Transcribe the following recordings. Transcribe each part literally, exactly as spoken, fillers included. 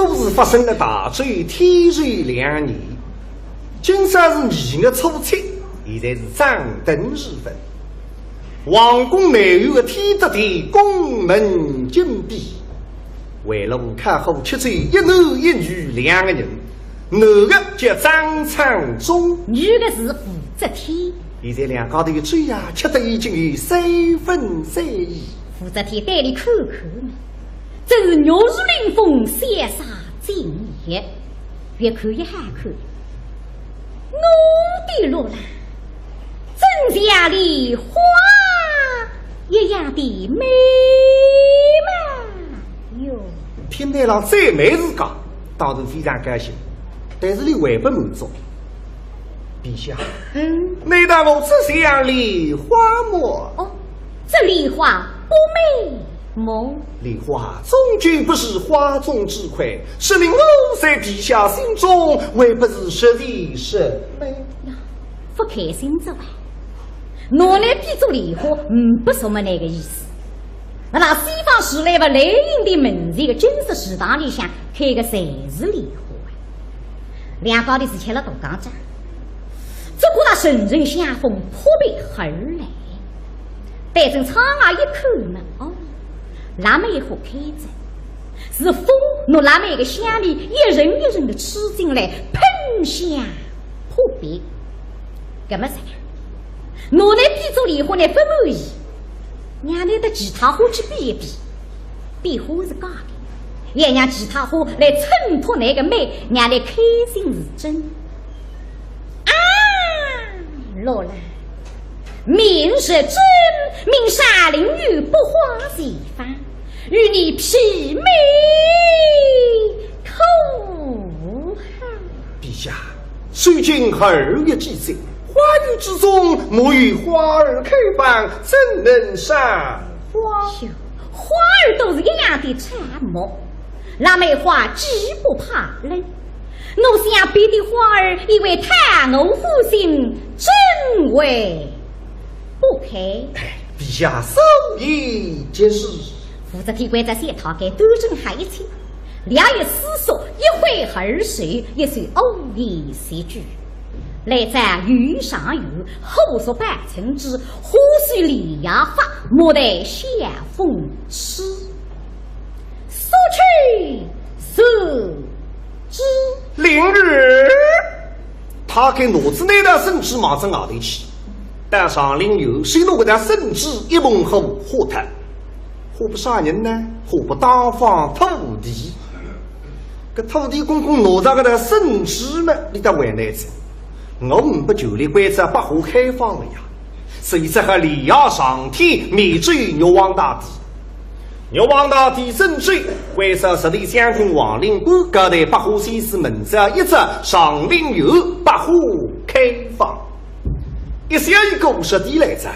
故事发生了大周天寿两年，今朝是二月初七，现在是掌灯时分。皇宫内院的天德殿宫门紧闭，围炉烤火吃酒，一男一女两个人，男的叫张昌宗，女的是武则天。现在两家头的酒呀，吃得已经有三分醉意。武则天对伊看看嘛，真是玉树临风，潇洒尽现。越看越好看。我的罗兰，真像梨花一样的美貌哟。听得了赞美自家，当然非常高兴，但是伊还不满足。陛下，嗯。难道我只像梨花么？哦，这梨花不美么？梨花终究不是花中之魁，说明我在陛下心中还不是实在什么。呀，不开心哉哇。拿伊比作梨花，嗯，不是么那个意思。那么西方时来吧，雷音的门前个金色池塘里向开个侪是梨花啊。两家头是吃了大讲讲，只觉得阵阵香风扑鼻而来。对准窗外一看嘛，哦，腊梅花开着，是风拿腊梅个香味一阵一阵的吹进来，喷香扑鼻。搿么噻，拿伊比作梨花呢不满意，让伊搭其他花去比一比，比花是假的，也让其他花来衬托伊个美，让伊开心是真。啊，罗兰，明日朕命山林有百花齐放，与你媲美可好？陛下，虽经二月季节，花园之中没有花儿开放，怎能赏花？哟，花儿都是一样的沉默，腊梅花既不怕冷，我想别的花儿也会讨我欢心，怎会不开？哎，陛下所言极是。武则天关照小太监端正好一切，略一思索，一挥二手，一首五言绝句。来者有赏有，后所百成之，花虽梨花发，莫待晓风吹。 速去速之。灵儿，他给拿仔那条圣旨望仔外头去，到长林县，先拿搿条圣旨一捧火化脱。化拨啥人呢？化拨当方土地。搿土地公公拿着搿条圣旨嘛，伊倒为难哉。我呒不权力关照百花开放了呀，所以只好离夜上天，面奏玉皇大帝。 玉皇大帝圣旨，关照十里乡亭王灵官，各地百花先生门前一只长林县百花开放。一小一个五十地来着，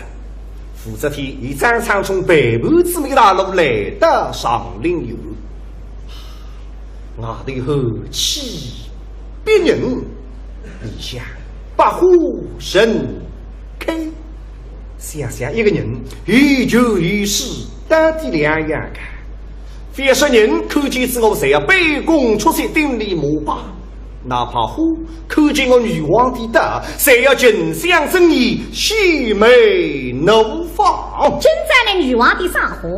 武则天与张昌宗陪伴姊妹带路来到长林县。外头寒气逼人，里向百花盛开。想想一个人有权有势，到底两样个。 凡是人看见仔我，侪要卑躬屈膝，顶礼膜拜。哪怕花看见我玉皇大帝，侪要近乡争义，献媚怒放。今朝呢，玉皇大帝赏花，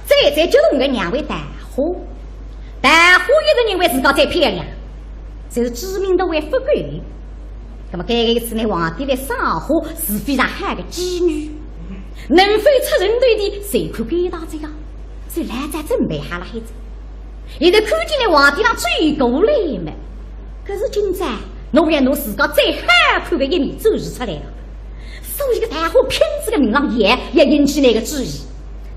最最激动个两位桃花。桃花一直认为自家最漂亮，就是知名度还勿够。那么搿个一次呢，皇帝来赏花是非常好个机遇，能否出人头地，就看搿大哉呀。 所以老早准备好了海子。现在看见了皇帝浪走过来嘛，可是今朝侬要拿自家最好看个一面展示出来了，所以个桃花拼仔个命浪摇，要引起伊个注意。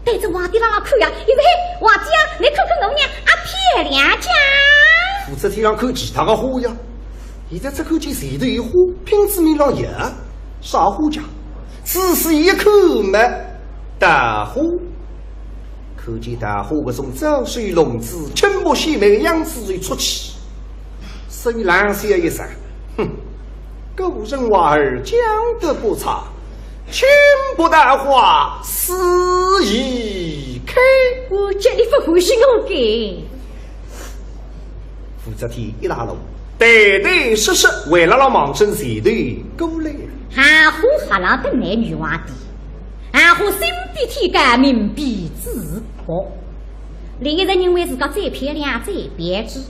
对着皇帝浪浪看呀，现在，嘿，皇帝啊，你看看我呀，啊，漂亮讲。武则天浪看其他个花呀，现在只看见前头有花，拼仔命浪摇，啥花讲？仔细一看嘛，桃花。 看见桃花搿种招手弄姿，倾国献媚个样子就出气。所以冷笑一声，哼，古人话儿讲得不差，卿不桃花死亦开。我叫你勿欢喜我个。武则天一拉拢，对对是是，为了让望准前头过来。含糊哈浪等来女皇帝，含糊心比天高，命比纸薄。另一人认为自家再漂亮再标致，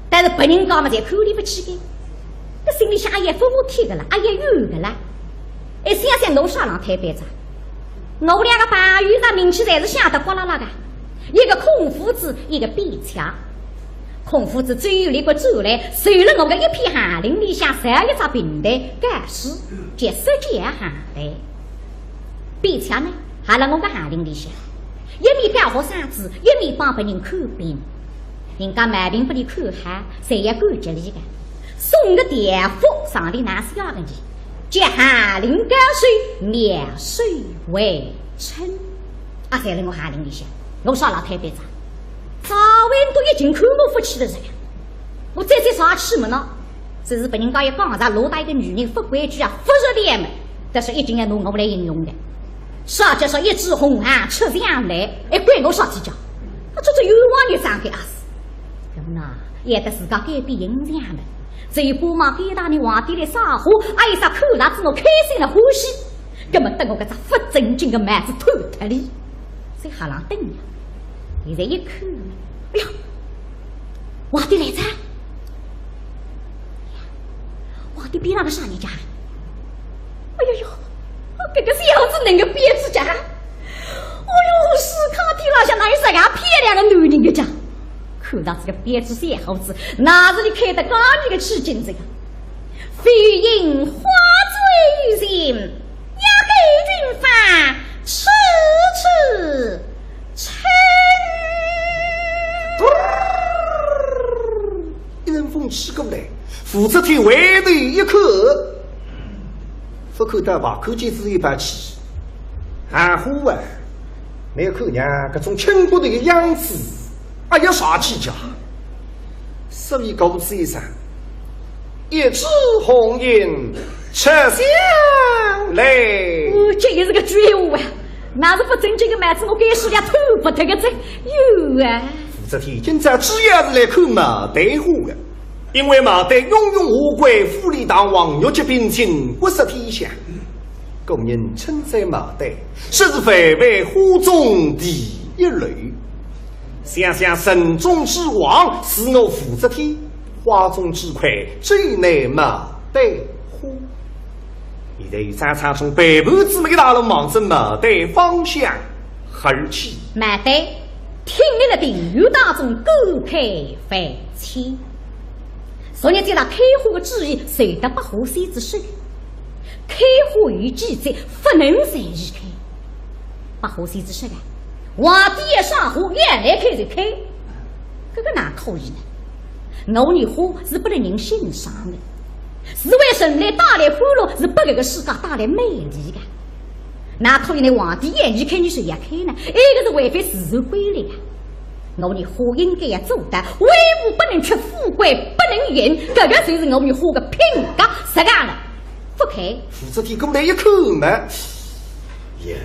但是别人家嘛侪看里勿起个，搿心里向哎呀勿服帖个啦，哎呀怨个啦。哎，想想我啥浪推扳哉？我两个朋友啥名气侪是响得呱啦啦个，一个孔夫子，一个卞恰。孔夫子最后立国转来，收了我个一片翰林里向，造一只平台，教书，叫说教翰代。卞恰呢，还辣我个翰林里向，一面教学生子，一面帮别人看病。人家毛病拨俚看好，侪要感激俚个，送个条幅上联哪写个呢？叫翰林教授，妙手回春。啊，侪辣我翰林里向，我啥浪推扳哉？赵文都已经看我勿起了哉，我再再啥气么呢？只是拨人家一讲，啥落搭一个女人勿规矩啊，勿着调么，但是一定要拿我来形容个。啥叫说一枝红杏出墙来，还关我啥体家？啊，这这冤枉也伤害啊死。搿么呐，也得自家改变形象了。只有巴望该搭呢皇帝来撒花，啊，有啥看着仔我开心了欢喜，搿么等我搿只勿正经个帽子脱脱哩，在哈浪等呀。现在一看，哎呀，皇帝来哉！皇帝边浪个啥人家？哎呦呦，搿个小子能够编制家？哎呦，世界浪向哪有啥个漂亮的男人个家？看到这个编制小伙子，哪是你开得高你个起劲这个？飞行花醉人，要给军法，吃吃撑。一阵风吹过来，武则天回头一看，勿看到吧，看见仔一把气。含糊啊，没看见搿种轻骨头个样子，哎呀，啥气家？所以告诉一声，一枝红杏出墙来。哦，这也是个绝活啊！那是勿正经个帽子，我该是要脱勿脱个这有啊。武则天今朝主要是来看帽带花个，因为帽带雍容华贵，富丽堂皇，玉洁冰清，国色天香。古人称赞帽带，说是万万花中第一流。想想人中之王是我武则天，花中之魁只有那帽带花。现在有张昌从背后子么一拉拢望准帽带方向而去。帽带挺立勒庭院当中，高配万千。昨日接到开花个旨意，传到百花仙子手里。开花有规则，勿能随意开。百花仙子说个，皇帝要赏花，要来开就开，搿个哪可以呢？我女花是拨勒人欣赏个，是为人类带来欢乐，是拨搿个世界带来美丽个。哪可以呢？皇帝要你开，你就要开呢？埃个是违反自然规律个。我女花应该要做到，威武不能屈，富贵不能淫，搿个就是我女花个品格，实梗了。勿开。武则天过来一看嘛，耶，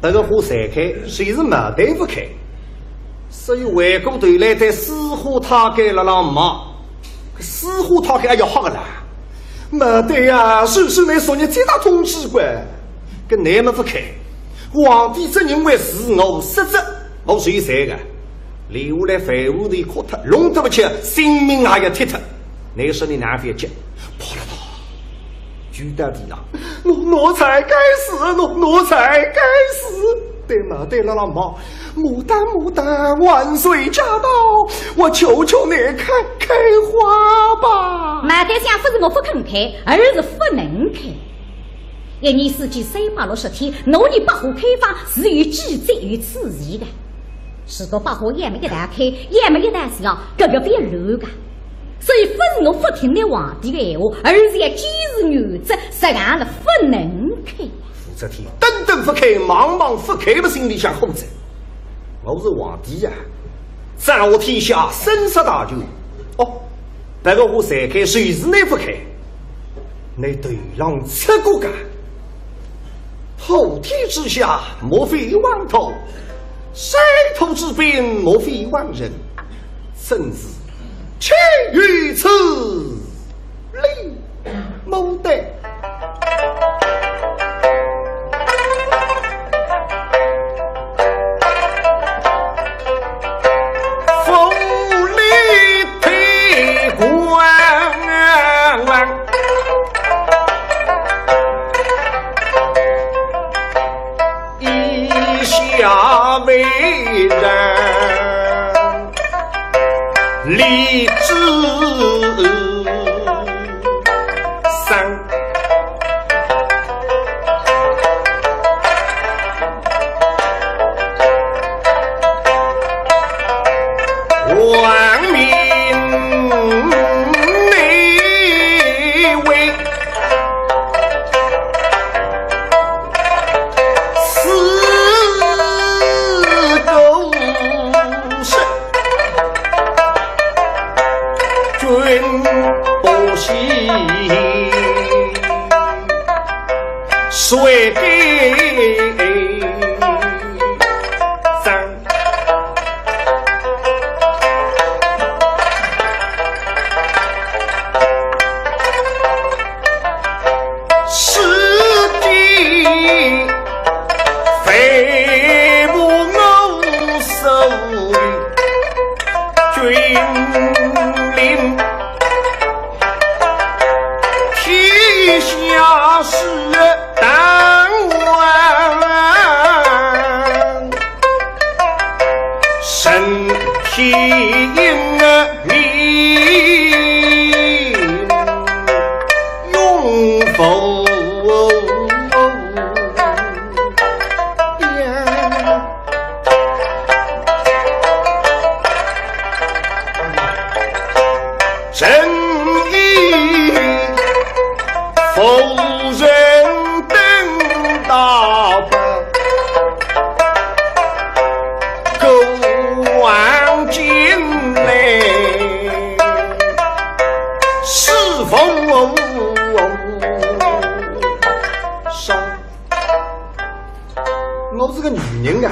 搿个花侪开，就是帽带勿开。所以回过头来对水花太监辣辣骂，搿水花太监哎呀吓个啦，帽带呀，是是倷昨日接到通知个，搿倷么勿开，皇帝只认为是我失职，我受罪个。 留下来万物都哭脱，弄得勿起，性命也要踢脱。倷说倷哪勿要急？啪啦啪，跪到地浪，奴奴才该死，奴奴才该死！对帽带辣辣骂，牡丹牡丹万岁驾到，我求求你开开花吧！帽带想勿是我勿肯开，而是勿能开。 一年四季三百六十天，我女百花开放是有规则有次序个。如果百花要么一道开，要么一道谢，搿个勿要乱个。所以勿是我勿听倷皇帝个闲话，而是要坚持原则，实梗了勿能开。武则天等等勿开，望望勿开，么心里想火着。我是皇帝呀，掌握天下生杀大权。哦，搿个花侪开，就是倷勿开，倷头浪出过个。 普天之下，莫非王土；水土之滨，莫非王臣。圣旨，岂有此理？末代。府里退官，以下为人。 李子桑，王明内为四个是 君不喜，谁给葬？ 是的，非不我所为，君临天下事当晚。 身体明永无恙。臣以夫人等大伯， 过往经历，是否伤？我是个女人啊，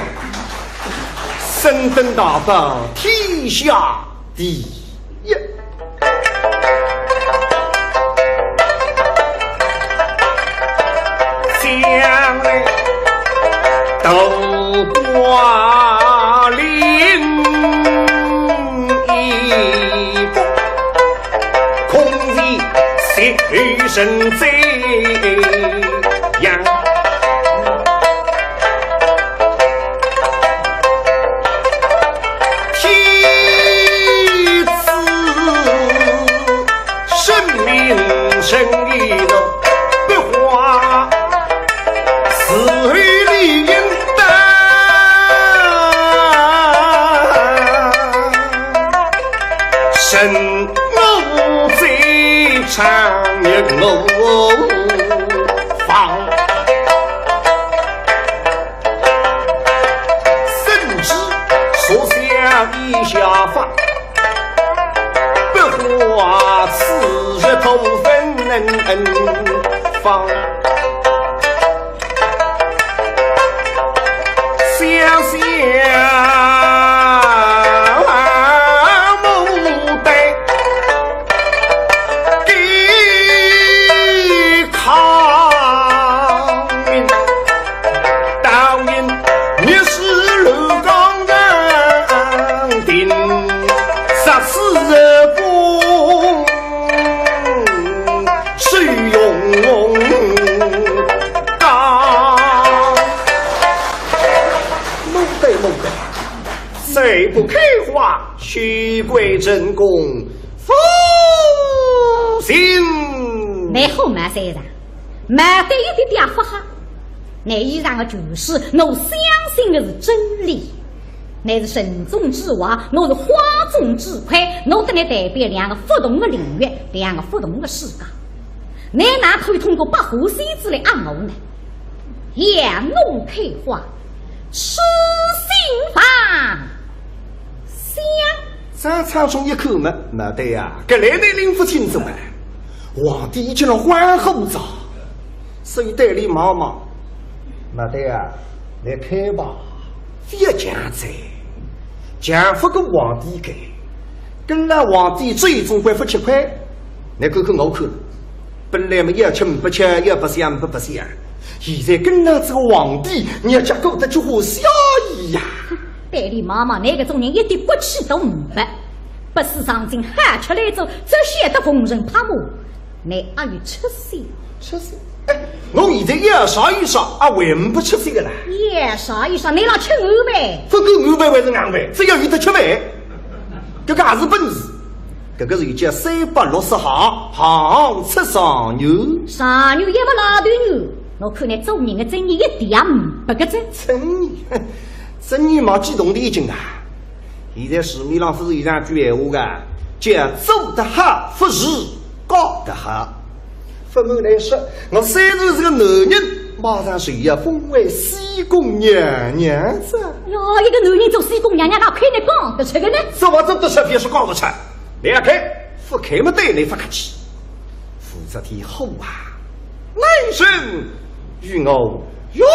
身登大伯，天下第一。 将来斗挂lin이不空vì sự神这样。 天子圣明神意的不化，是非理应当。神我最长也我放。 圣旨所下以下法，不化此日徒分放。想想 末代，末代，再不开花，休怪朕公 负心。倷好末三人，末代一点点勿好。倷以上的全是我相信的是真理，倷是城中之花，我是花中之魁，我搭倷代表两个勿同的领域，两个勿同的世界。倷哪可以通过百花仙子来压我呢？ 杨龙开花，痴心妄想。张昌忠一看嘛，末代呀，搿来倷拎勿清爽啊。皇帝已经了欢呼哉，所以对俚望望，末代呀，倷看吧，覅犟哉，犟勿过皇帝个。跟牢皇帝最终会勿吃亏，倷看看我看，本来么要吃勿吃，要白相勿白相，现在跟牢这个皇帝，日脚过得几化写意呀。对俚妈妈，倷搿种人一点骨气都没，不思上进，好吃懒做，只晓得逢人拍马。 倷阿有出息？出息？哎，我现在要啥有啥，啊，还勿出息个啦？要啥有啥，倷老吃硬饭。勿管硬饭还是硬饭，只要有得吃饭，搿个也是本事。搿个是叫三百六十行，行出状元。状元也勿拉头牛，我看倷做人个尊严一点也没个哉。尊严，尊严嘛，激动的已经啊。 现在市面浪勿是有两句闲话个，叫做得好，勿如嫁得好。勿瞒倷说，我虽然是个男人，马上就要封为西宫娘娘哉。哟，一个男人做西宫娘娘，哪哼倷讲得出个呢？做勿做得出，偏是讲勿出。倷要开，勿开么对倷勿客气。武则天火啊，来人，与我用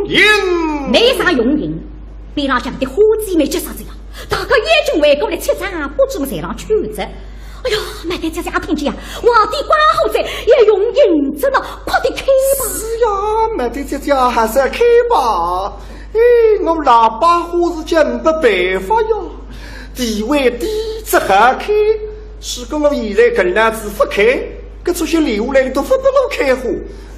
刑。倷啥用刑？ 边浪向个花姐妹急煞哉呀，大家眼睛围过来，七张啊，不知么侪浪去哉。哎呀，末对姐姐也听见呀，皇帝关好哉，要用刑哉呢，快点开吧。是呀，末对姐姐还是要开吧。哎，我老伯虎是叫没办法呀，地位低，只好开。如果我现在搿样子勿开，搿出去留下来个都勿拨我开化，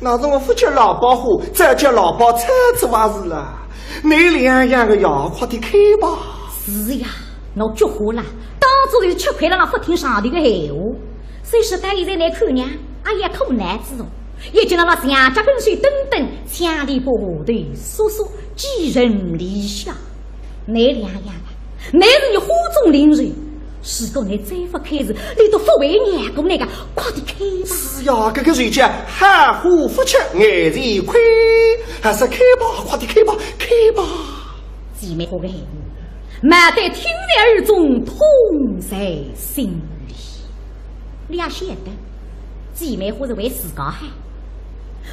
那是我勿叫老伯虎，再叫老伯虎做啥事啦。 倷两样个呀，快点开吧。是呀，我菊花啦，当初是吃亏了，勿听上头个闲话。所以说到现在倷看呢，阿要苦难子哦，一径辣辣墙脚跟首蹲蹲，墙里爬下头缩缩，寄人篱下。倷两样个，倷是伲花中灵兽， 如果倷再勿开时，俚都勿会让过倷个，快点开吧。是呀，搿个就叫好花勿吃眼前亏，还是开吧，快点开吧，开吧。姐妹花个闲话，毛蛋听在耳中，痛在心里。俚也晓得，姐妹花是为自家好，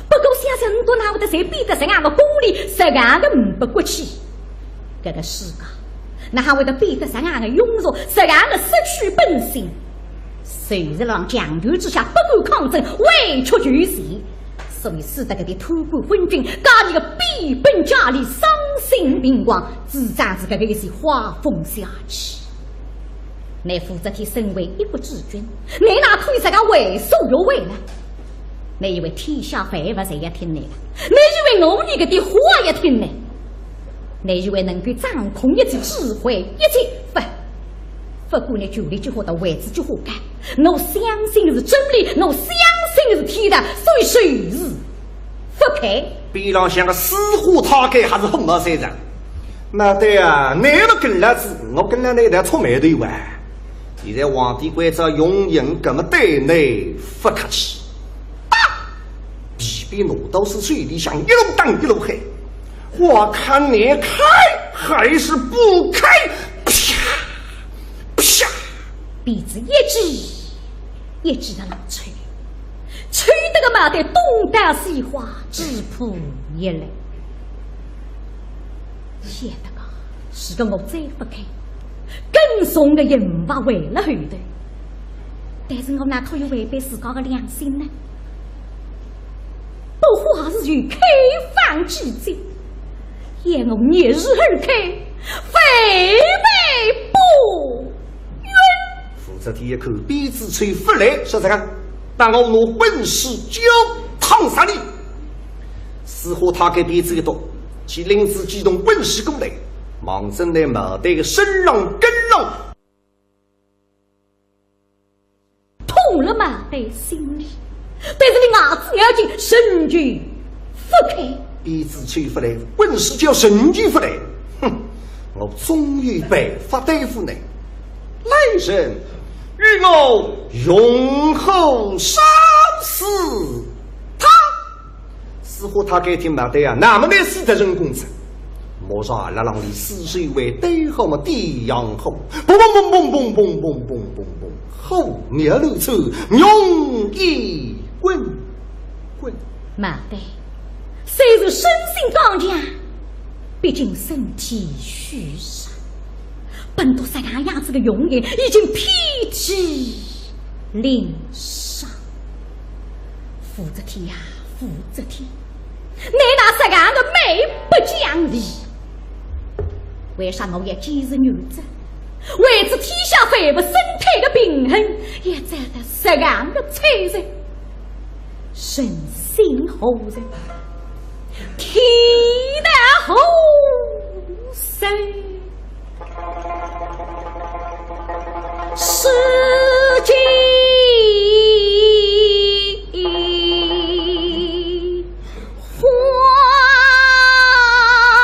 不过想想，倷笃哪会得侪变得实梗个功利，实梗个没骨气。 搿个世界，哪哼会得变得实梗个庸俗，实梗个失去本性？侪是辣强权之下不敢抗争，委曲求全，所以使得搿点贪官昏君，家里个变本加厉，丧心病狂，主张是搿个一些花风邪气。乃武则天身为一国之君，乃哪可以实梗为所欲为呢？ 乃以为天下万物侪要听倷个？乃以为我伲搿点话也听呢？乃以为能够掌控一切、指挥一切？勿，勿管倷权力几化大，位置几化高，我相信是真理，我相信是天道，所以就是勿配。边浪向个司马太监还是火冒三丈。毛蛋啊，倷勿跟牢仔，我跟牢倷一道触霉头哇。 现在皇帝关照用刑，搿么对倷勿客气。打！皮鞭拿到仔手里向，一路打一路喊，我看你开还是不开？啪！啪！鞭子一记一记个浪抽，抽得个毛蛋东倒西歪，几乎一累。晓得个，如果我再勿开， 更重个刑罚还辣后头。但是我哪可以违背自家个良心呢？不花时有开放之计，要我逆时而开，未必不允。武则天一看，鞭子抽勿来，说啥个？当我拿棍势交趟杀俚。司马太监鞭子一动，其领子机动棍势过来，望准乃毛蛋个身浪跟牢。 痛了毛蛋心里，但是俚牙齿咬紧，仍旧勿开。鞭子抽勿来，棍势交仍旧勿来。哼，我总有办法对付倷。来人，与我用火烧死他！ 司马太监一听毛蛋啊，那么倷死得成功哉。马上辣浪里四周围堆好么点洋火，嘣嘣嘣嘣嘣嘣嘣嘣嘣嘣，火苗乱窜，浓烟滚滚。毛蛋，虽然身心刚强，毕竟身体虚弱，本都实梗样子个容颜，已经遍体鳞伤。武则天呀，武则天，你那实梗个蛮不讲理！为啥我要坚持原则？为仔天下万物生态个平衡，要找到实梗个出路。 人心何在，天道何在？世间花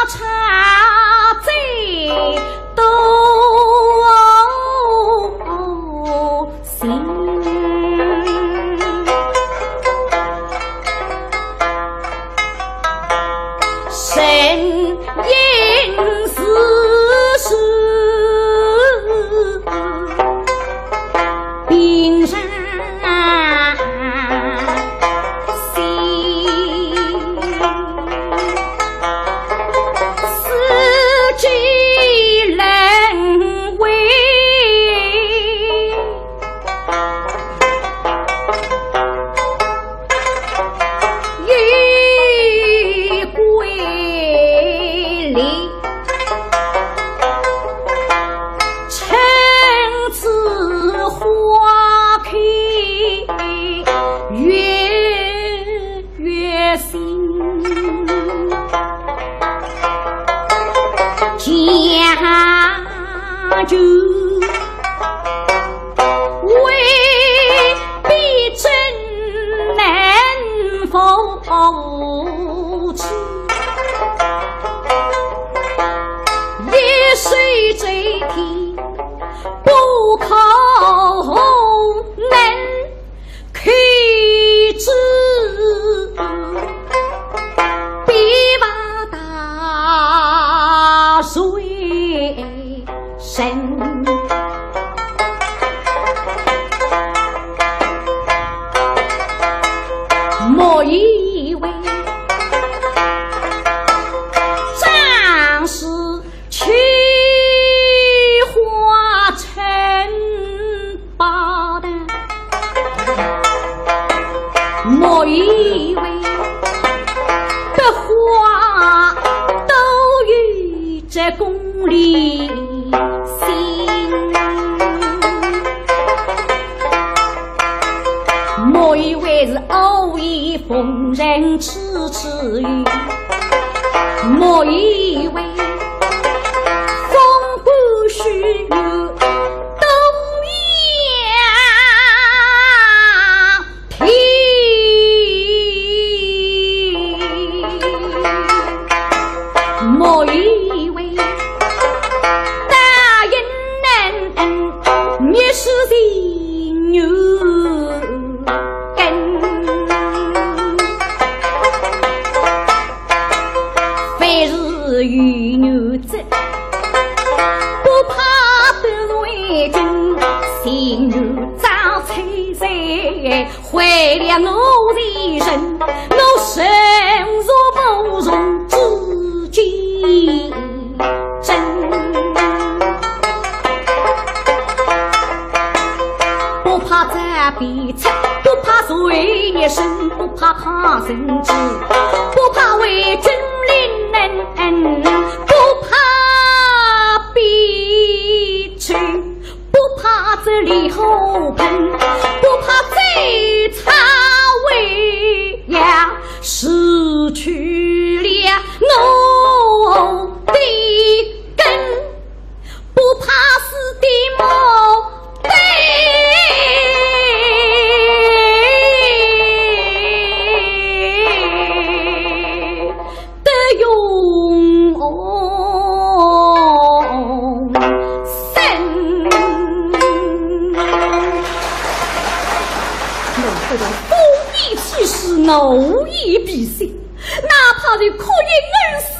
草最多 心。人应是是平常心。 世间人为有规律，春之花开月 月心，讲究未必准能否知，一手遮天不可能 可知必把大水深。莫以为张氏 秋花称霸道，莫以为百花都有这功利心。莫以为是偶遇逢人痴痴语。 莫以为风骨须有东阳天。莫以为大隐难，你是情愿 根。凡事有原则，不怕得罪根。情愿遭罪罪，坏了我的人，我生若不从自己 真。不怕遭鞭策，不怕受一身，不怕抗争之，不怕为君临难，不怕避丑，不怕这里火盆，不怕这草为呀，失去了我的 根，不怕死的墓碑得永生。我这种风雨披世，我也必死，哪怕是哭一儿死，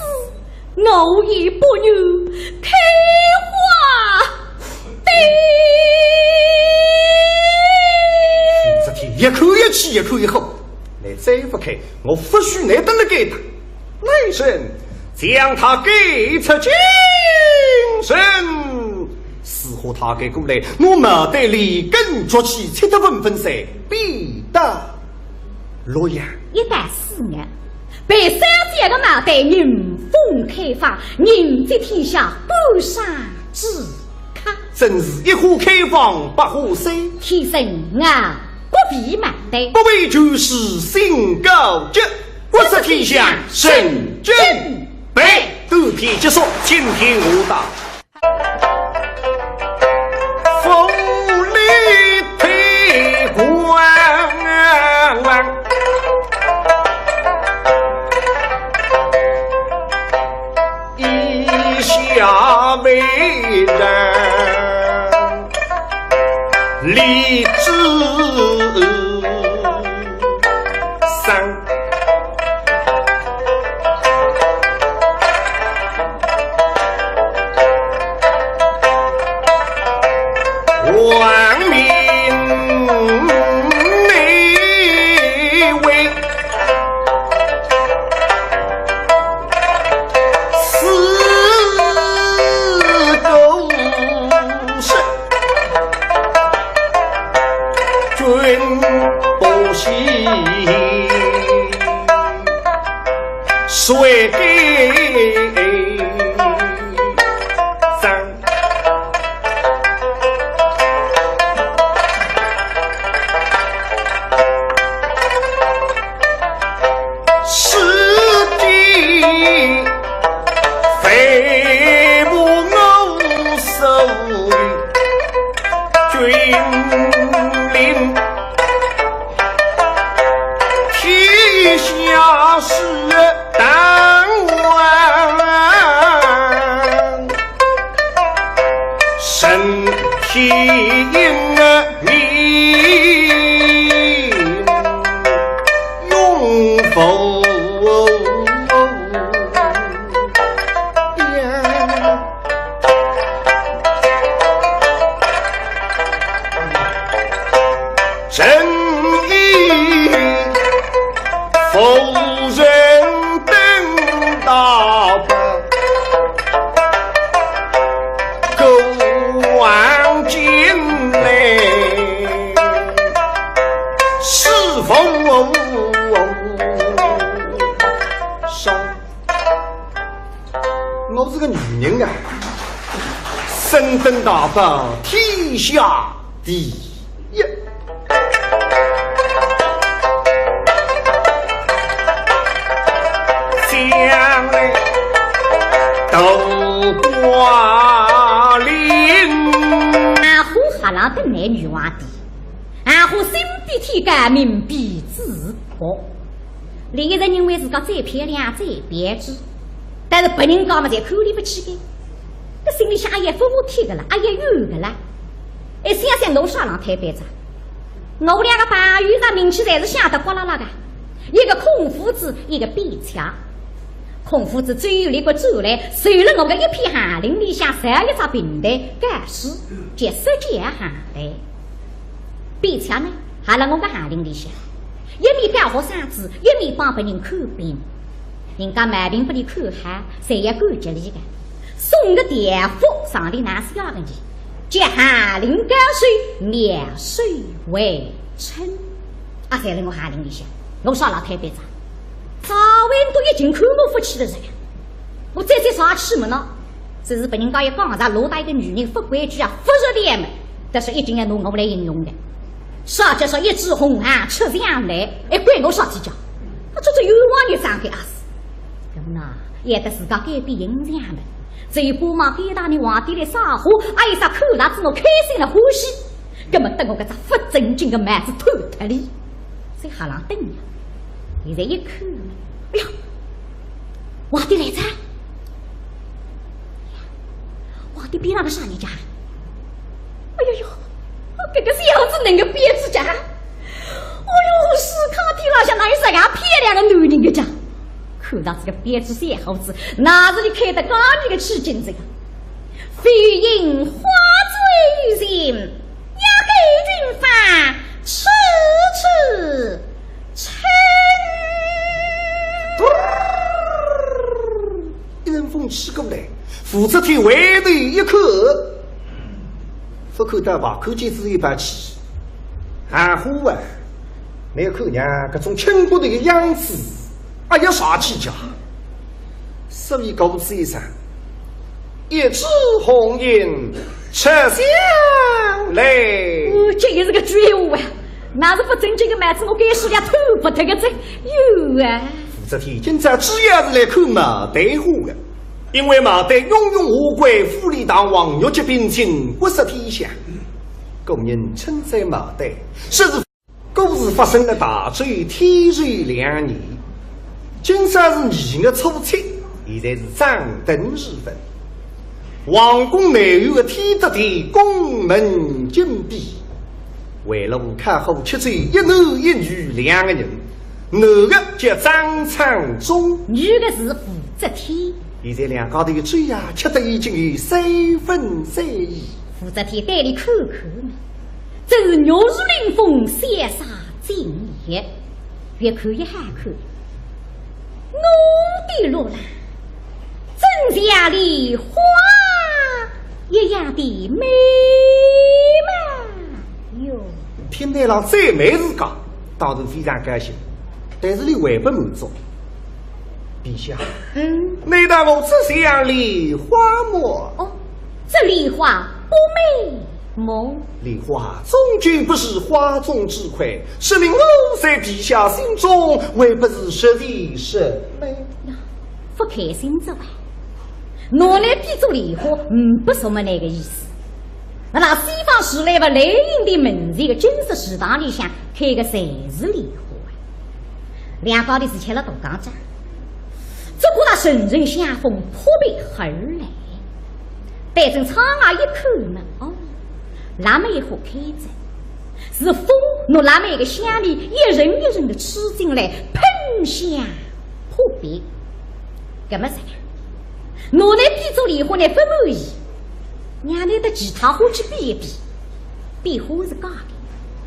我也不愿开花的。武则天越看越气，越看越火。你再不开，我不许你等了该打。来人，将他赶出京城。和他搿过来，我们对里根着起，吃得粉粉碎，必得洛阳。一到四月，被三姐个脑袋迎风开花，迎接天下半山之客。真是一花开放百花衰，天生啊，不比蛮的。不为权势心高洁，不识天下人真悲。短篇结束，请听下档。 府里推官，以下为人，李子桑。 王命内卫，四个是君不喜，谁给 张。是的，非不我所以君临天下事。 当王身体命，永无恙。 正因夫人等到国王见来，是否上？ 我是个女人啊，身登大宝，天下第一。将来斗挂翎。啊，好好了，等来女皇帝。 啊，我心比天高，命比纸薄。另一人认为自家再漂亮、再标致，但是别人家嘛，侪看勿起个。搿心里向也服帖个啦，也有个啦。哎，想想我啥浪推扳哉？我两个朋友啥名气侪是响得呱啦啦个，一个孔夫子，一个卞却。孔夫子周游列国转来，受了我个一片寒林里向，造一只评弹教书，叫说教寒谈。 卞却呢，还辣我个寒林里向，一面教学生子，一面帮别人看病。人家毛病拨俚看好，侪要感激俚个，送个条幅上头哪写个呢？叫寒林教授，妙手回春。啊，侪辣我寒林里向，我啥浪推扳哉？赵文都已经看我勿起了噻。 我再再啥去么呢？只是拨人家一讲，啥落搭一个女人勿规矩啊，勿着调么，但是一定要拿我来形容的。啥叫说一枝红杏出墙来，还关我啥体家？啊，这这冤枉也长个啊是。那么呢，也得自家改变形象么，只有巴望该搭呢皇帝来撒花，啊，有啥看到仔我开心了欢喜。那么等我搿只勿正经个帽子脱脱哩，在下浪等呀。现在一看，哎呀， 皇帝来哉！皇帝边浪个啥人家？哎呦呦，搿个小子能个卞却家？哎呦，世界浪向哪有啥个漂亮的男人个家？看到这个卞却小伙子，哪是你看得起个起劲这个？飞行花醉人，要给军法，痴痴 一阵风吹过来，武则天回头一看，勿看到白，看见仔一把气，含糊啊！倷看娘搿种轻骨头个样子，哎呀，啥气家？所以告诉一声，一枝红缨出墙来。哦，这也是个绝活啊！那是不正经个帽子，我该是要偷不得个这。有啊。武则天今朝主要是来看帽缎货个，因为帽缎雍容华贵，富丽堂皇，玉洁冰清，国色天香。古人称赞帽缎，说是 故事发生了大周天寿两年，今朝是二月初七，现在是掌灯时分。皇宫内院的天德殿宫门紧闭，围炉烤火吃酒，一男一女两个人，男的叫张昌宗，女的是武则天。现在两家头个酒呀，吃得已经有三分醉意。武则天对俚看看嘛， 真是玉树临风，潇洒尽也，越看越好看。我的罗兰，真像梨花一样的美貌哟。听得了这美字讲，当然非常高兴，但是俚还不满足。 陛下，嗯？难道我只像梨花么？哦，这梨花不美么？梨花终究不是花中之魁，说明我在陛下心中还不是实在实美。呀，勿开心哉哇！拿倷比作梨花，嗯，不是么那个意思。那么西方时来吧，雷音殿门前个金色池塘里向开个侪是梨花啊。 两家头是吃了大讲讲，只觉得阵阵香风扑鼻而来。对准窗外一看嘛，哦，腊梅花开着，是风拿腊梅个香味一阵一阵的吹进来，喷香扑鼻。搿么是，拿倷比作梨花呢勿满意，让倷搭其他花去比一比，比花是假的。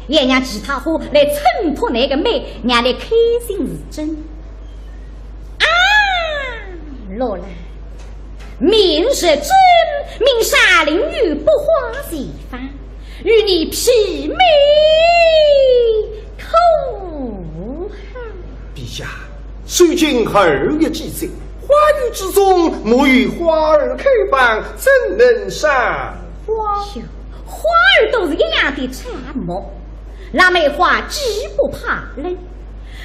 也让其他花来衬托倷个美，让倷开心是真。啊，罗兰，明日朕命沙林女拨花齐放，与你媲美可好？陛下，虽经二月季节，花雨之中，莫有花儿开放，怎能赏花？哟，花儿都是一样的沉默。 腊梅花既不怕冷，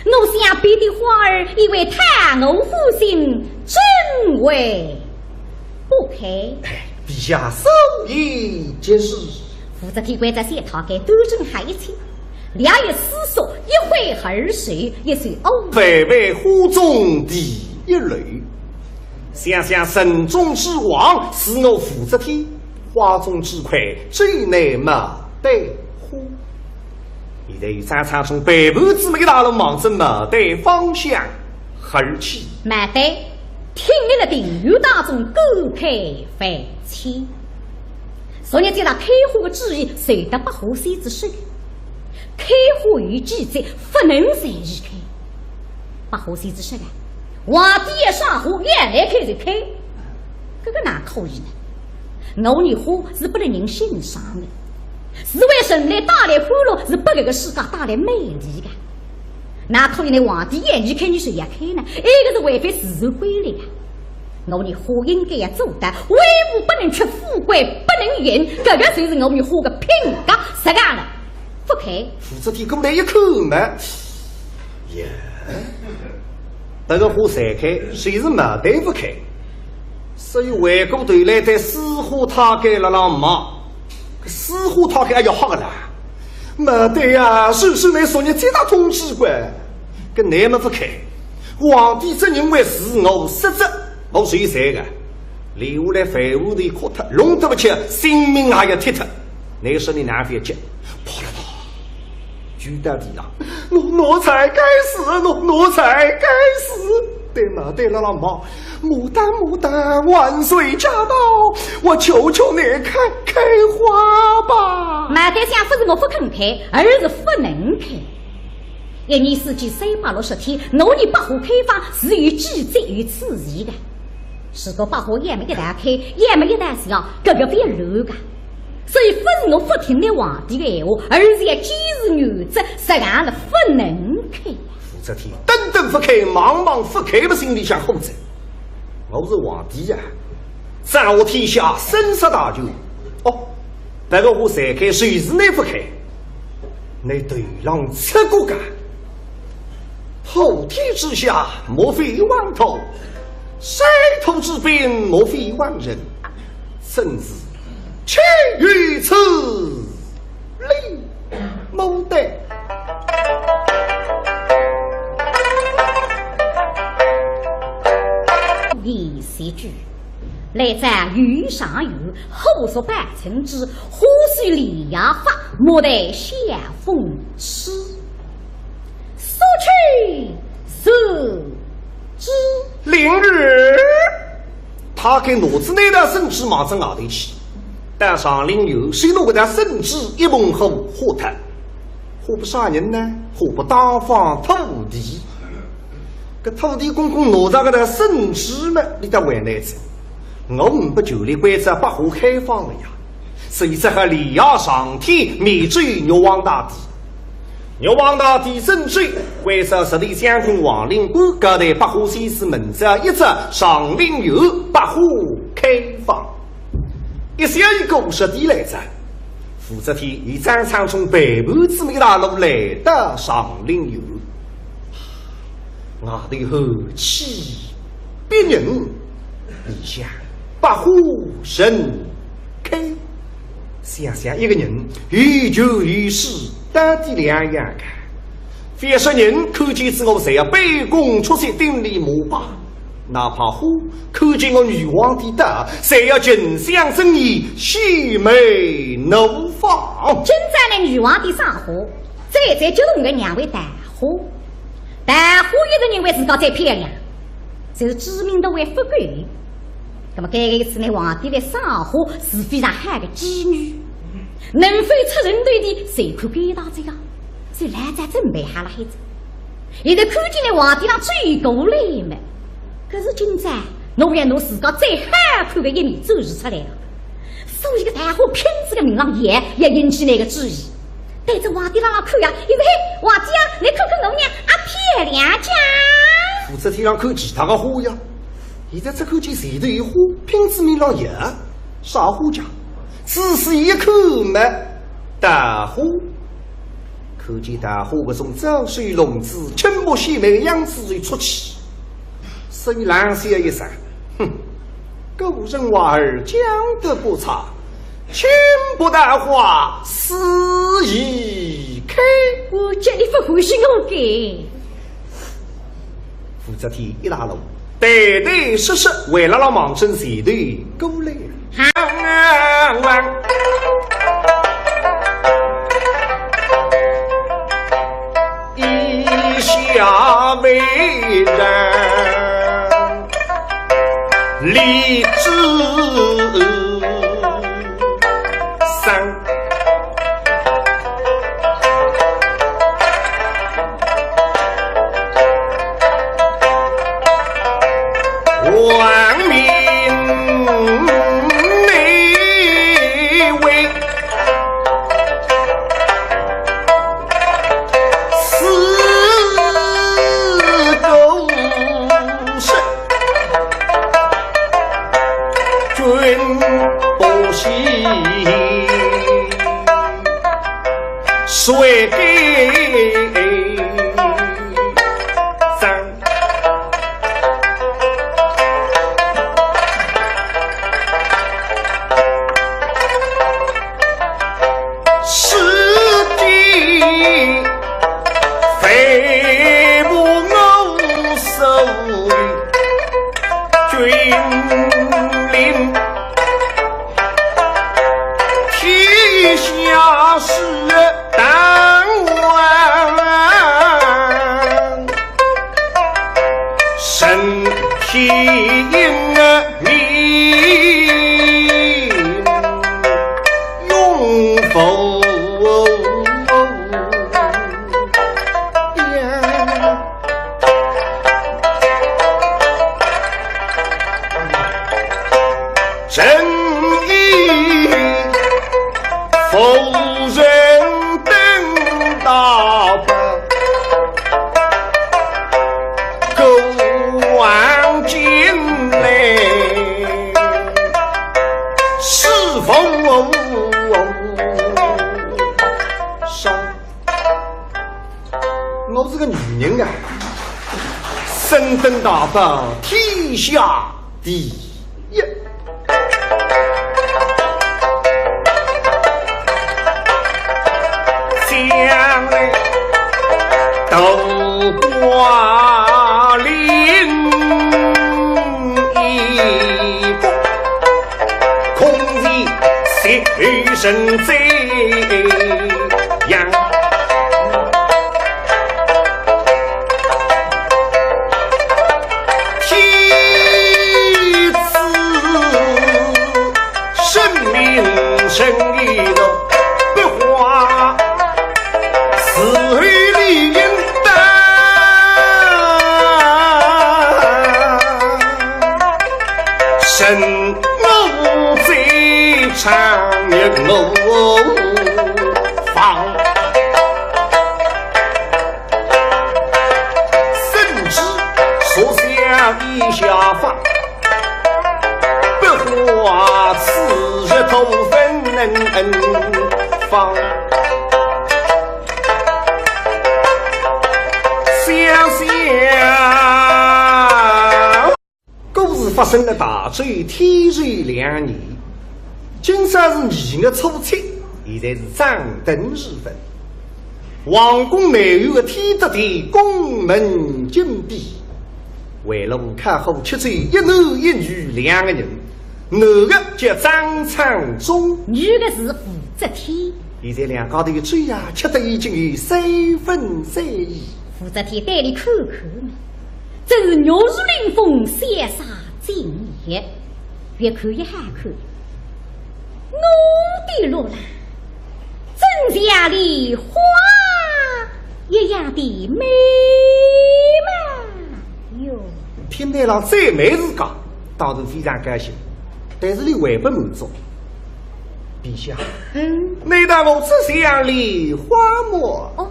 我想别的花儿也会讨我欢心，怎会不开？哎，陛下所言极是。武则天关照小太监端正好一切，略一思索，一挥二手，一首哦。万万花中第一楼。想想人中之王是我武则天，花中之魁只有那么对花。 现在有张昌宗陪伴姊妹一道望着帽缎方向而去。帽缎挺立了庭院当中，感慨万千。昨日见到开花的旨意，传到百花仙子手里。开花有季节，不能随意开。百花仙子说啊，皇帝要赏花，要来开就开，搿个哪可以呢？ 我女花是拨人欣赏的，是为人类带来欢乐，是拨搿个世界带来美丽的。哪可以呢？皇帝要你开，你就要开呢？埃个是违反自然规律啊！我女花应该要做到，威武不能屈，富贵不能淫，搿个就是我女花的品格，实梗了，勿开。武则天过来一看嘛，呀，搿个花侪开，就是帽缎勿开。 所以回过头来对水花太监辣辣骂，水花太监哎呀吓个啦！帽缎呀，是是倷昨日接到通知个，搿倷么勿开。皇帝只认为是我失职，我受罪个，留下来万物都哭脱，弄得勿起，性命也要踢脱。倷说倷哪勿要急？啪啦啪， 跪到地上，奴，奴才该死，奴，奴才该死！对帽缎辣辣骂，牡丹，牡丹，万岁驾到，我求求你开，开花吧！帽缎想勿是我勿肯开，而是勿能开。一年四季三百六十天，我女百花开放是有季节有次序的。如果百花要么一道开，要么一道谢，搿个勿要乱个。所以勿是我勿听倷皇帝个闲话，而是要坚持原则，实梗是勿能开。武则天等等勿开，望望勿开，么心里向火着。我是皇帝呀，掌握天下生杀大权。哦，不过我才开，就是倷勿开，倷头浪出过界。普天之下，莫非王土？ 水土之滨，莫非王臣？臣子岂有此理？莫待。第四句，来者有上有，虎视眈眈之，虎须连夜发，莫待晓风吹。 速去速之。灵儿，他该拿仔那道圣旨望仔外头去，到上林苑，先拿搿道圣旨一捧火化脱。化拨啥人呢？化拨当方土地。搿土地公公拿着搿道圣旨么，俚倒为难哉。我呒不权力关照百花开放了呀，所以只好连夜上天，面奏玉皇大帝。 玉皇大帝圣旨，关照十里乡亭王灵官，各地百花先生门前一只上林苑百花开放。一小一个五十里来哉，武则天与张昌宗陪伴仔么一道路来到上林苑。外头寒气逼人，里向百花盛开。 想想一个人有权有势，到底两样个。凡是人看见仔我，侪要卑躬屈膝，顶礼膜拜。哪怕虎看见我玉皇帝到，侪要沉香深意，喜眉怒放。今朝呢，玉皇帝赏花，再再激动个让我桃花。桃花一直认为自家最漂亮，就是知名度还勿够。 那么搿个一次呢，皇帝来赏花是非常好个机遇，能否出人头地，就看搿一道哉呀。所以老早准备好了海子，现在看见呢，皇帝浪走过来么，搿是今朝，我要拿自家最好看个一面展示出来了。所以搿个桃花拼仔个命浪摇，要引起倷个注意。 对仔皇帝浪浪看呀，一看，嘿，皇帝啊，倷看看我呢，阿漂亮讲。武则天浪看其他个花呀，现在只看见前头一花，拼仔命浪摇，啥花讲？仔细一看么，桃花。看见桃花搿种招手弄姿，倾国秀美个样子就出气。 所以冷笑一声，哼，古人话儿讲得不差，千步桃花死已开。我叫你勿欢喜我个。武则天一拉拢，对对说说，为了让望准前头过来。 以下为人立之上。 王命内为四个省，君不喜，谁给人等大伯，过往经来，是否上？我是个女人啊，身登大伯，天下第一。 将来都挂lin一个，空前谁人这样？ 天子圣明圣义的不花，是非理应当，神我最常也我放。 圣旨所向披下发，不花此日头分能放。想想 故事发生了大周天寿两年，今朝是二月初七，现在是掌灯时分。皇宫内院的天德殿宫门紧闭，围炉烤火吃酒，一男一女两个人，男的叫张昌宗，女的是武则天。现在两家头酒啊，吃得已经有三分醉意。武则天对俚看看嘛， 真是玉树临风，潇洒尽也。越看越好看。我的罗兰，真像梨花一样的美嘛哟。听台上赞美自家，当然非常高兴，但是俚还不满足。陛下，嗯？难道我只像梨花么？哦，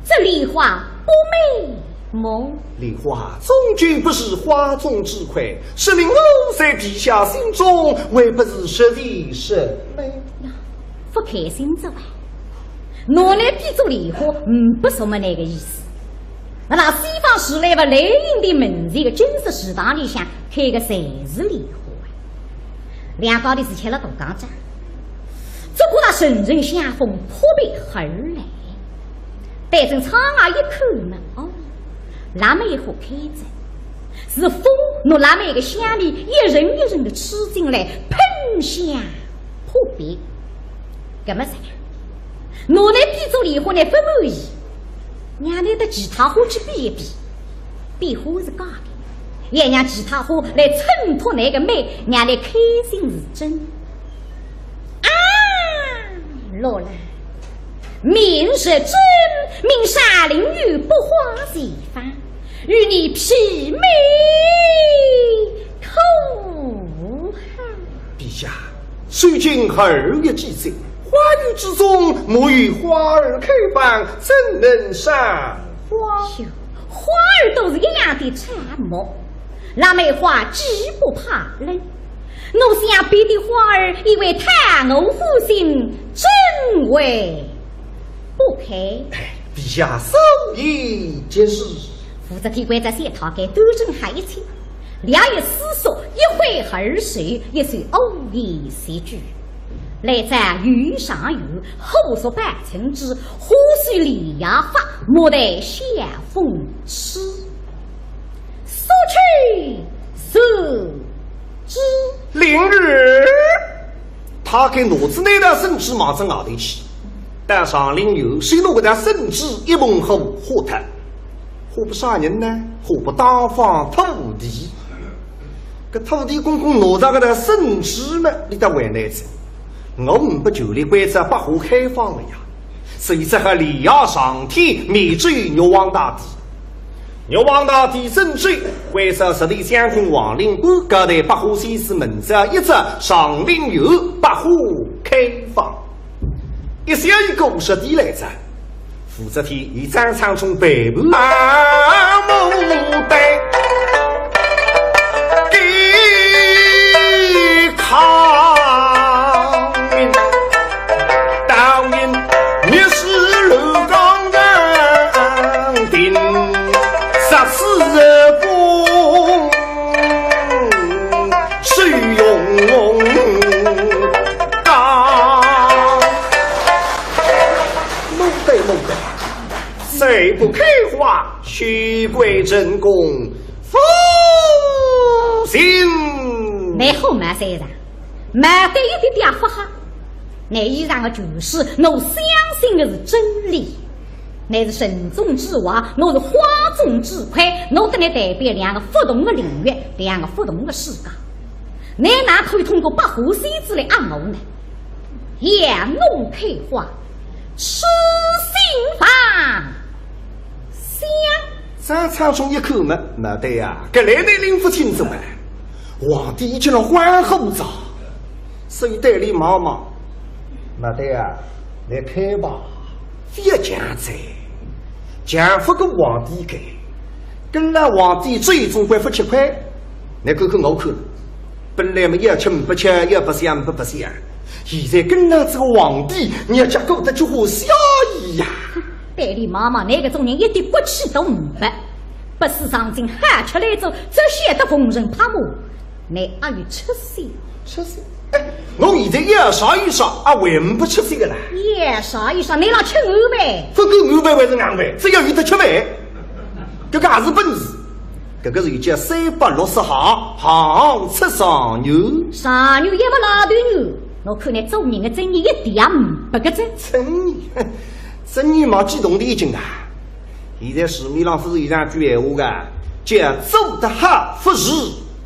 这梨花不美 么？梨花终究不是花中之魁，说明我在陛下心中还不是十全十美。呀，不开心哉哇。拿倷比作梨花，嗯，不是么那个意思。那么西方时来吧，雷音的门前个金色池塘里向开个侪是梨花啊。两家头是吃了大讲讲，只顾那层层香风扑鼻而来。 对准窗外一看嘛，哦，腊梅花开着，是风拿腊梅个香味一层一层的吹进来，喷香扑鼻。搿么噻，拿倷比作梨花呢勿满意，让倷搭其他花去比一比，比花是假的，也让其他花来衬托倷个美，让倷开心是真。 啊，罗兰，明日朕命沙林游百花齐放，与你媲美可好？陛下，虽经二月季节，花园之中莫有花儿开放，怎能赏花？哟，花儿都是一样的沉默。 腊梅花既不怕冷，我想别的花儿也会讨我欢心，怎会不开？哎，陛下所言极是。武则天关照小太监端正好一切，略一思索，一挥而手，一首五言绝句。来者有上有，火烧百城之，花虽莲叶发，莫待晓风痴。 速去速之。灵儿，太监拿仔那道圣旨望仔外头去，到上林园，手拿搿道圣旨一捧火，火脱。火拨啥人呢？火拨当方土地。搿土地公公拿着搿道圣旨嘛，俚倒为难哉。我呒不权力关照百花开放了呀，所以只好连夜上天，面奏玉皇大帝。 玉皇大帝圣旨，关照十里香亭、黄陵观，各地百花先生门前一只，上林园百花开放。一小一个五十底来着。武则天与张昌忠陪伴。啊，牡丹，给康明，倒影，你是楼高人丁，杀死公，谁用 啊，牡丹，牡丹，谁不开花，许贵正宫，夫人。乃好骂三人，骂得一点点勿好。乃以上个全是我相信的是真理。 乃是城中之花，我是花中之魁，我等于代表两个不同的领域，两个不同的世界。乃哪可以通过百花仙子来压我呢？让我开花，痴心妄想。张昌忠一看嘛，勿对呀，搿来你拎勿清楚啊。皇帝已经了欢呼着，所以对伊望望，勿对呀，来开吧。 覅犟哉，犟勿过皇帝个，跟牢皇帝走总归勿吃亏。乃看看我看，本来嘛要吃勿吃，要白相勿白相，现在跟牢这个皇帝，日脚过得就好笑意呀。对伊望望，乃搿种人一点骨气都没，不思上进，好吃懒做，只晓得奉承拍马。 乃阿有出息？出息？哎，我现在要啥有啥，阿还勿出息个啦？要啥有啥，乃让吃硬饭。勿管硬饭还是硬饭，只要有得吃饭。搿个也是本事。搿个是叫三百六十行，行出状元。状元也勿拉头牛，我看乃做人的尊严一点也没个哉。尊严，尊严嘛激动得已经啊。 现在市面浪勿是有两句闲话个，叫做得好，勿如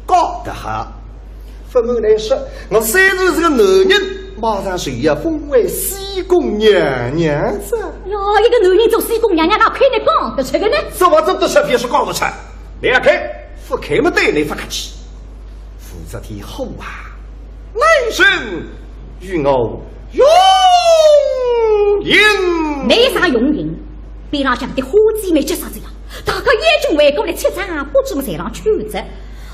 教得好。勿瞒倷说，我虽然是个男人，马上就要封为西宫娘娘哉。哟，一个男人做西宫娘娘，哪可能讲得出个呢？怎么做得出，覅说讲勿出。倷要开，勿开么对倷勿客气。武则天火啊，男人与我用刑。倷啥用刑？ 边浪向的花姐妹急煞哉呀，大家一径围过来，七掌八掌么侪浪劝哉。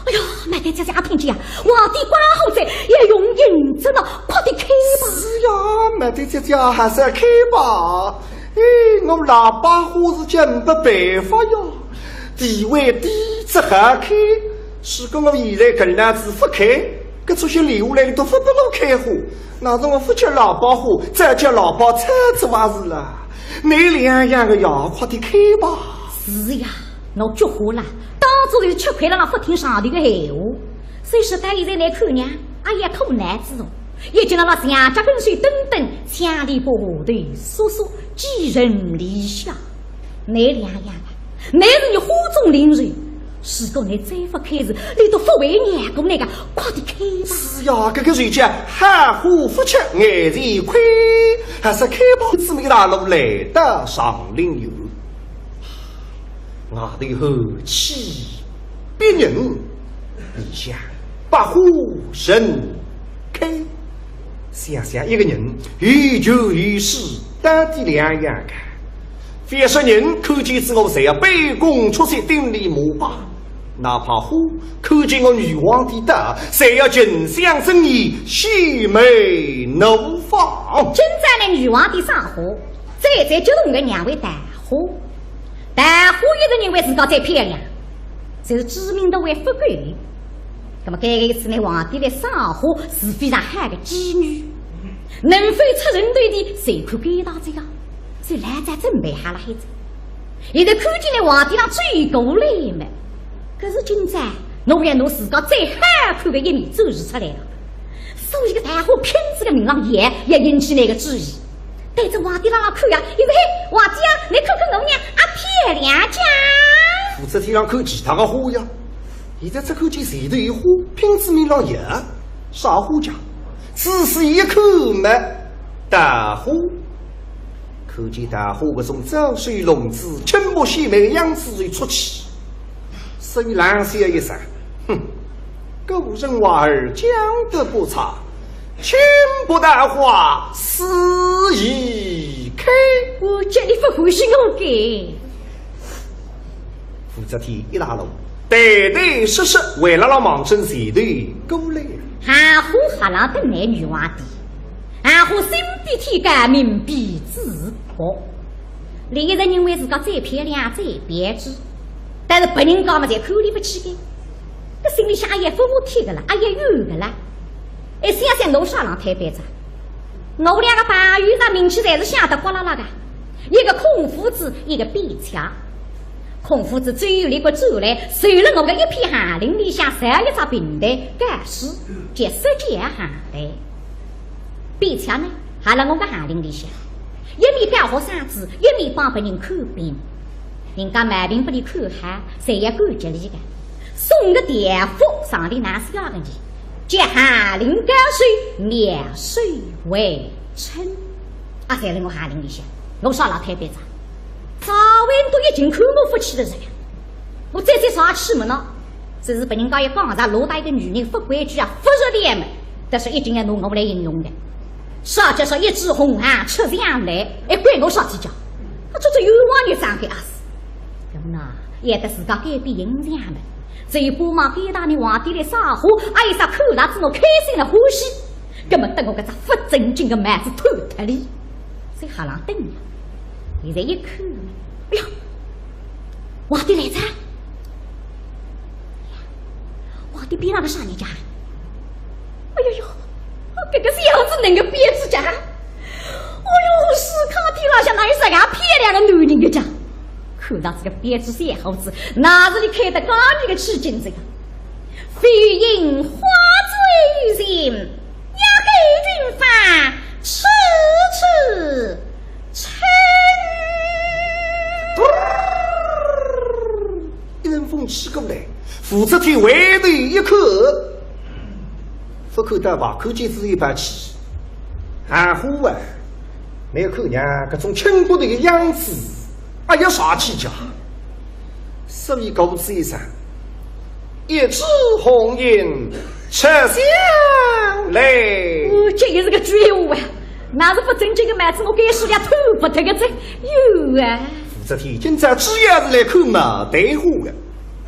哎呀，牡丹姐姐也听见呀，皇帝关好哉，要用刑哉呢，快点开吧。是呀，牡丹姐姐还是要开吧。哎，我喇叭花是叫没办法呀，地位低，只好开。如果我现在搿样子勿开，搿出去留下来的都勿拨我开花，那是我勿叫喇叭花，再叫喇叭菜子还是了。 倷两样个呀，快点开吧。是呀，我菊花啦，当初是吃亏了，我勿听上头个闲话。所以说到现在倷看呢，阿也苦难之中，一径辣辣墙角跟首等等，墙里把下头说说，寄人篱下。倷两样啊，倷是伲花中灵芝， 如果倷再勿开字，俚笃勿会让过倷个，快点开吧。是呀，搿个人家好花勿吃眼前亏，还是开吧。姊妹大路来到上林园，外头寒气逼人，里向百花盛开。想想一个人，有权有势，到底两样个。 覅说人看见仔我，侪要卑躬屈膝顶礼膜拜。哪怕花看见我女皇帝到，侪要沉香争议，喜眉怒放。今朝倷女皇帝赏花，最最激动个让位桃花。桃花一直认为自家最漂亮，就是知名度还勿够。那么搿一次呢，皇帝来赏花是非常好个机遇，能否出人头地，就看搿一趟哉呀。 所以老早准备好了海子。现在看见倷皇帝浪走过来么，搿是今朝我要拿自家最好看个一面展示出来了。所以搿桃花拼仔个命浪摇，要引起倷个注意。对仔皇帝浪浪看呀，现在嘿，皇帝啊，倷看看我呢，阿漂亮讲。武则天浪看其他个花呀，现在只看见前头一花，拼仔命浪摇，啥花讲？仔细一看么，桃花。 看见桃花搿种招手弄姿，倾国献媚个样子就出气。所以冷笑一声，哼，古人话儿讲得不差，轻薄淡化，诗已开。我叫你勿欢喜我个。武则天一拉拢，对对说说，为了让望准前头过来。含糊哈浪等来女皇帝，含糊心比天高，命比纸薄。伊一直认为自家最漂亮、最标致，但是别人家嘛，侪看伊勿起个。搿心里向阿也服帖个啦，阿也怨个啦。哎，想想我啥浪推扳哉？我两个朋友啥名气侪是响得呱啦啦个，一个孔夫子，一个卞且。孔夫子最后立刻转来，收了我个一篇翰林里向，造一只评弹，教书，叫说教翰弹。卞且呢，还辣我个翰林里向，一面教学生子，一面帮别人看病。人家毛病拨伊看好，侪要感激伊个。送个条幅上头哪写个呢？叫翰林教授，妙手回春。啊，侪辣我翰林里向，我啥浪推扳哉？赵文都已经看我勿起了，这样，我再再啥气么呢？只是别人家一讲啥，落搭一个女人勿规矩啊，勿着调么，但是一定要拿我来形容个。啥叫说一枝红杏出墙来，还关我啥体家？啊，这是冤枉人伤害啊死。那么呢，也得自家改变形象么，只有巴望该搭呢皇帝来赏花，阿有啥看着仔我开心了欢喜，那么等我搿只勿正经个帽子脱脱哩，在哈浪等呀。现在一看，哎呀，皇帝来哉！皇帝边浪个啥人家？哎呦呦，搿个小子能够标致家？哎呦，世界浪向哪有啥个漂亮个男人个家？看到这个标致小伙子，哪是你开得高明个起劲这个？飞影花醉人，要给君发痴痴 春。一阵风吹过来，武则天回头一看，勿看倒罢，看见仔一把气。含糊啊，倷看娘搿种轻薄个样子，阿有啥体家？所以告诉一声，一枝红杏出墙来。哦，这也是个绝活啊！ 那是勿正经个帽子，我该说了脱勿脱个哉，有啊。武则天今朝主要是来看帽玳花个，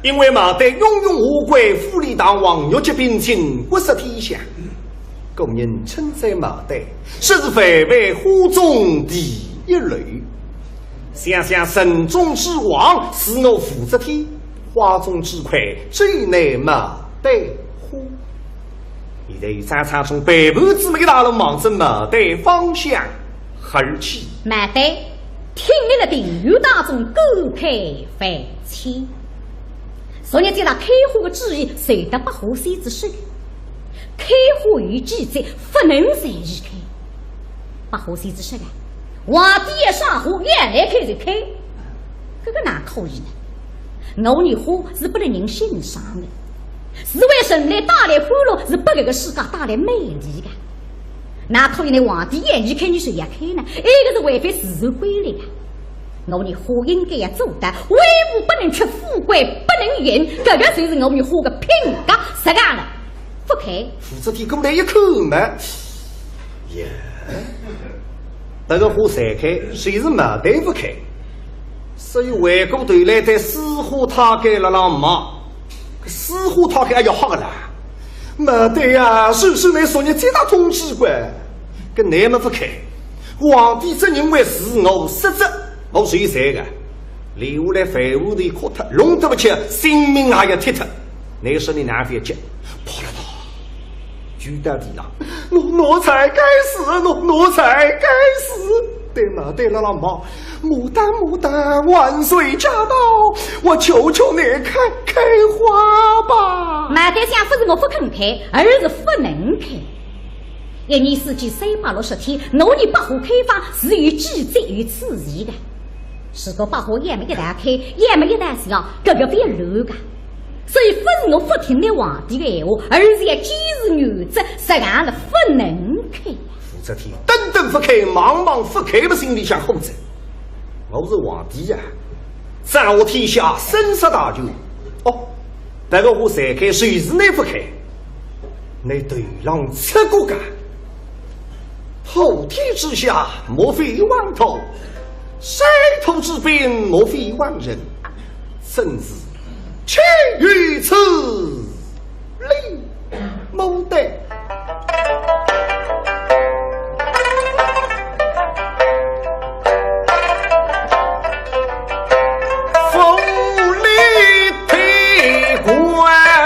因为帽玳拥拥华贵，富丽堂皇，玉洁冰清，国色天香。古人称赞帽玳，说是万般花中第一流。想想人中之王是我武则天，花中之魁只有那帽玳花。 现在有张昌从背后仔么一拉拢望准帽玳方向而去。帽玳听了个庭院当中感慨万千。昨日接到开花个旨意，传得百花仙子说个，开花有季节，勿能随意开。百花仙子说个，皇帝要赏花，要来开就开，搿个哪可以呢？ 我伲花是拨勒人欣赏个，是为人类带来欢乐，是拨搿个世界带来美丽个。哪可以呢？皇帝愿意开，伲就要开呢？埃个是违反自然规律个。我伲花应该要做到，威武不能屈，富贵不能淫，搿个就是我伲花个品格，实梗了。勿开，武则天过来一看嘛，呀，搿个花侪开，就是帽玳勿开。 所以回过头来对水花太监辣辣骂，水花太监哎呀吓个啦！帽玳呀，是是，倷昨日接到通知个，搿倷么勿开。皇帝只认为是我失职，我受罪个。留下来饭碗头磕脱，弄得勿起，性命也要踢脱。倷说倷哪勿要急？啪啦啦， 跪到地浪，奴，奴才该死，奴，奴才该死！对帽玳辣辣骂，牡丹，牡丹，万岁驾到，我求求你开，开花吧！帽玳想勿是我勿肯开，而是勿能开。一年四季三百六十天，我伲百花开放是有季节、有次序个。如果百花要么一道开，要么一道谢，搿个勿要乱个。 所以勿是我勿听倷皇帝个闲话，而是要坚持原则，实梗了勿能开。武则天等等勿开，望望勿开么心里向火着。我是皇帝呀，掌握天下生杀大权。哦，搿个花侪开，就是倷勿开，倷头浪出过界。普天之下，莫非王土；山土之滨，莫非王人。真是岂有此理！牡丹，